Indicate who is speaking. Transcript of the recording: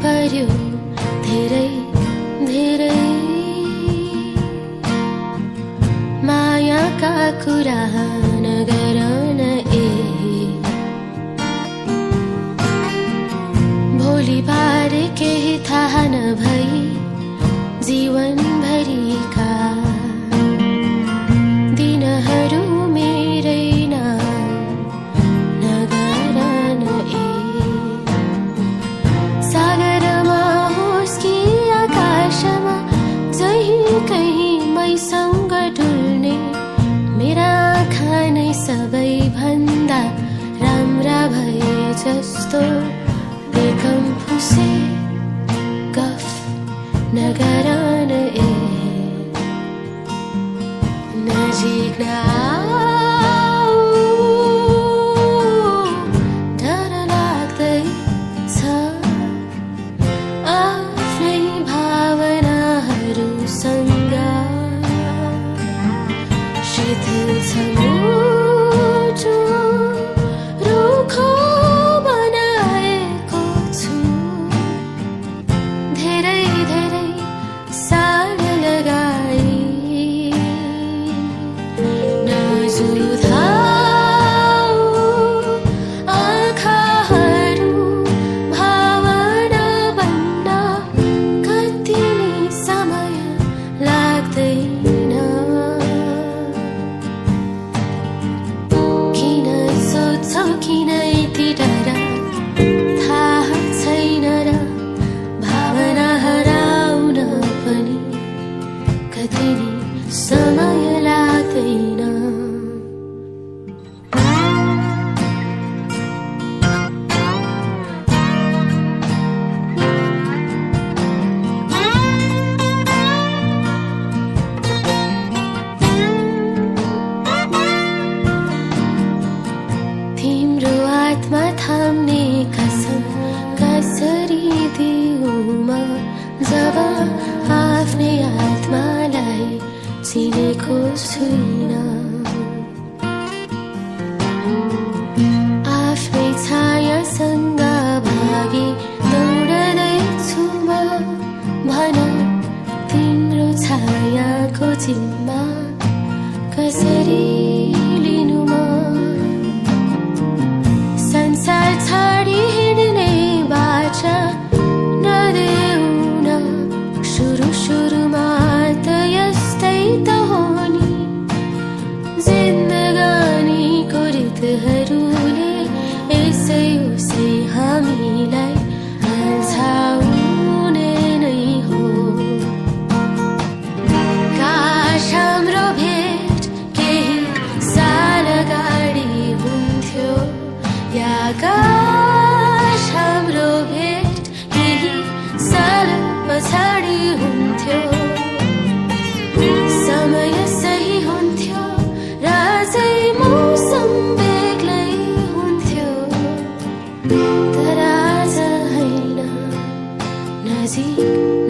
Speaker 1: पर्यो धेरै धेरै मायाका कुरा नगरन भोलि बारे केही थाहा नभई जीवनभरिका दिनहरू मेरै नगरन सागरमा होस् कि आकाशमा जहीँ कहीँ मैसँग डुल्ने मेरा आँखा नै सबैभन्दा राम्रा भए जस्तो बेकम फुसे गफ नगरन नजिक नआऊ डर लाग्दैछ आफ्नै भावनाहरूसँग शिथिल छ मुटु रुखो बनाएको छु धेरै धेरै साग लगाई नजुधाऊ आँखाहरू भावना बन्न कति नै समय लाग्दैन किन सोध्छौ किन यति डर थाहा छैन र भावना हराउन पनि कति नै समय लाग्दैन तिम्रो आत्मा थाम्ने कसम कसरी दिउँ म जब आफ्नै आत्मालाई चिनेको छुइनँ आफ्नै छायासँग भागी दौडदैछु म भन तिम्रो छायाको जिम्मा कसरी लिनु म संसार छाडी हिँड्ने बाचा नदेऊ न सुरुमा त यस्तै त हो नि जिन्दगानीको रीतहरूले यसै उसै हामीलाई अल्झाउने नै हो काश हाम्रो भेट केही साल अगाडि हुन्थ्यो या काश हाम्रो भेट केही साल पछाडि हुन्थ्यो समय सही हुन्थ्यो र चाहिँ मौसम बेग्लै हुन्थ्यो तर आज होइन नजिक